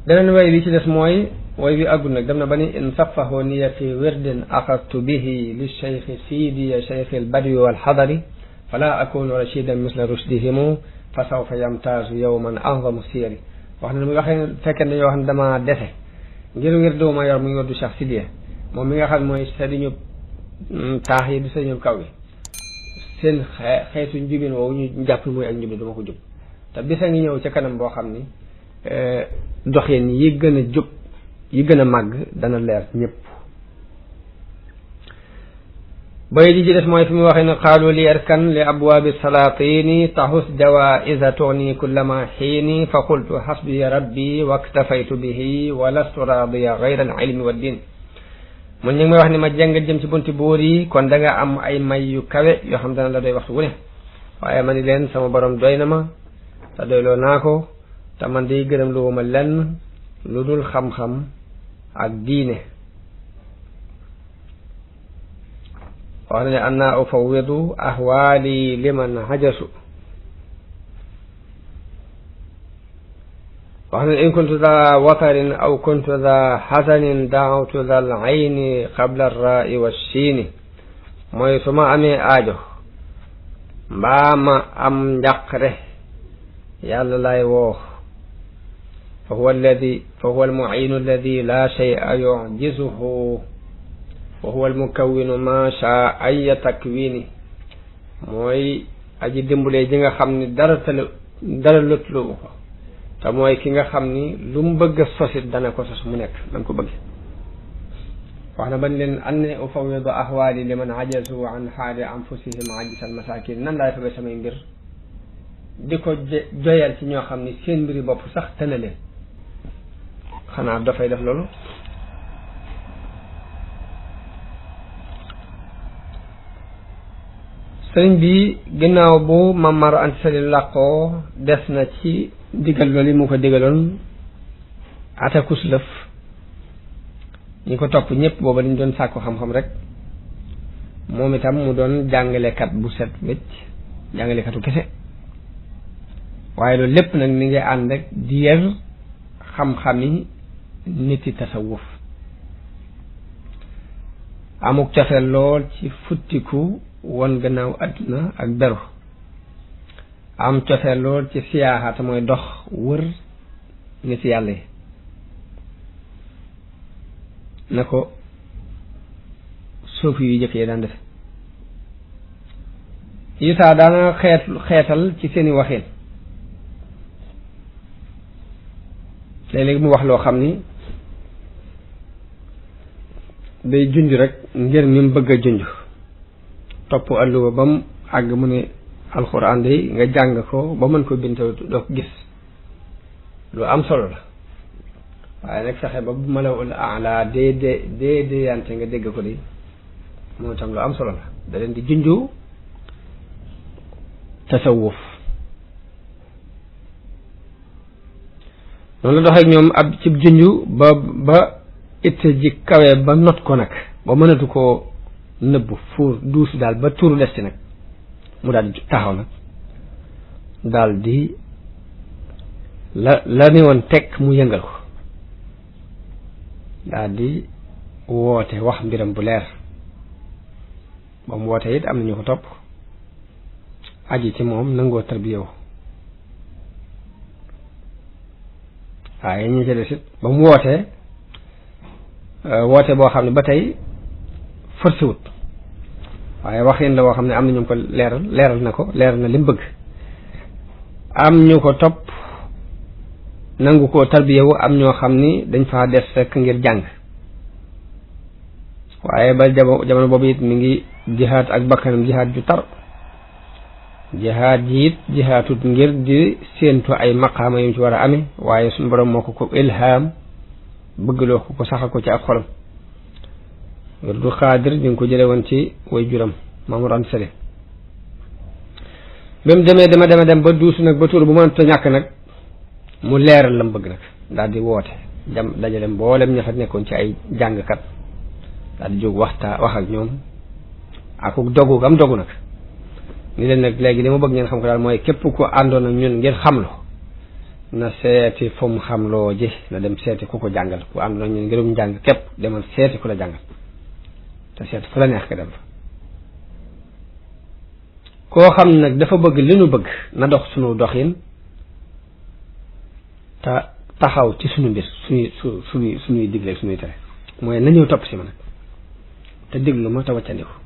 beneen way bi ci des mooy way bi àggul nag dem na ba ni in safahu niyati wirdin axadtu bihi li cheikhi sidiya cheikhi al badwi wal xadari fala akunu rashidan misla rushdihimu fa sawfa yamtaazu yawman a'zamu siyari wax na mu waxee fekkee dañoo wax ne dama dese ngir wirdu ma yor muy wirdu Cheikh Sidiya moom mi nga xam mooy sëriñu taax yi di sëriñu kaw yi seen xeetu njubin woowu ñu jàpp mooy ak njubin dama ko jub te bisa ngi ñëw ca kanam boo xam ni doxin yi gën a jub yi gën a màgg dana leer ñëpp. bay di ci des mooy fi mu waxee ne qaalu li arkan li abwaabi salaatini tahus jawaa'iza tughni kullama xiini fa qultu hasbiya rabbi waktafaytu bihi wa lastu raadiya gayra al ilmi wa din mun ñu ngi may wax ni ma jàng jëm ci bunti buur yi kon da nga am ay may yu kawe yoo xam dana la doy waxtu wu ne waaye ma ni leen sama borom doy na ma te doyloo naa ko te man di gërëm lu ma lenn lu dul xam-xam ak diine wax na ne anna ufawwidu ahwaali liman hajasu wax na in kuntu daa watarin aw kuntu daa hasanin daawtu dal ayni qabla arraai wa shiini mooy su ma amee aajo mbaa ma am njàqare yàlla lay woo fa huwa almuciinu alladi laa shay'a yucjizuhu wa huwa almukawwinu ma shaa aya takwini mooy aji dimbalee ji nga xam ni dara lotlu ko te mooy ki nga xam ni lu mu bëgg a sosit dana ko sos mu nekk man ko bëgg wax na bañ leen anne ufawwidu ahwaali liman ajazu an xaali anfusihim ajisal masakin nan laay febe samay mbir di ko joyal ci ñoo xam ni seen mbiri bopp sax tëna leen xanaa dafay def loolu sëriñ bi ginnaaw bu Mamar Anta Sali làqoo des na ci digal loolu yi mu ko digaloon atakus lëf ñi ko topp ñëpp booba dañ doon sàkku xam-xam rek moom itam mu doon jàngalekat bu set wécc jàngalekatu kese waaye loolu lépp nag mi ngi ànd rek di yër xam-xami niti tasawuf amuk cofe lool ci futtiku won gannaaw adduna ak beru am cofe lool ci siyaaxa te mooy dox wër nit yàlla yi na ko suufi yu jëkk yi daan def Isaa daana xeetal ci seeni waxin léeg-léeg mu wax loo xam ni day junj rek ngir mi mu bëgg a junj topp alluwa ba mu àgg mu ne alxuraan day nga jàng ko ba mën ko bind doo ko gis lu am solo la waaye nag fexe ba bu malawul ala dee yante nga dégg ko de moom itam lu am solo la da leen di junju tasawuf noonu la doxee ak ñoom ab cib junju ba itte ji kawe ba not ko nag ba mënatu koo nëbbu fuur duus daal ba tuuru des ci nag mu daal di taxaw nag daal di la ne woon tekk mu yëngal ko daal di woote wax mbiram bu leer ba mu woote it am na ñu ko topp aji ci moom nangoo tarbiyewu waaye ñu ci des it ba mu wootee woote boo xam ne ba tey forcé wut waaye waxin la woo xam ne am na ñu ko leeral na li mu bëgg am ñu ko topp nangu koo tarbiyewu am ñoo xam ni dañ faa des fekk ngir jàng waaye ba jamono boobu it mi ngi jihaad ak bakkanam jihaad ju tar jihaad ji it jihaatut ngir di séentu ay maqaama yu ci war a amee waaye suñu borom moo ko ilham bëggloo ko saxal ko ci ak xolam wirdu xaadir ñu ngi ko jële woon ci way juram Mamour Anta Sali ba mu dem ba duusu nag ba tuur bu mënta ñàkk nag mu leeral la mu bëgg nag daal di woote dajale mboolem ña fa nekkoon ci ay jàngkat daal di jóg wax ak ñoom ak dogu gam dogu nag ni leen nag léegi li ma bëgg ngeen xam ko daal mooy képp ku àndoon ak ñun ngeen xamlu na seeti fu mu xam loo ji na dem seeti ku ko jàngal ku am nañu ngirum jàng képp demal seeti ku la jàngal te seet fu la neex nga dem fa koo xam nag dafa bëgg li nu bëgg na dox sunu doxin te taxaw ci sunu mbir suñuy digle suñuy tere mooy na ñëw topp si ma nag te déglu ma te waccandiku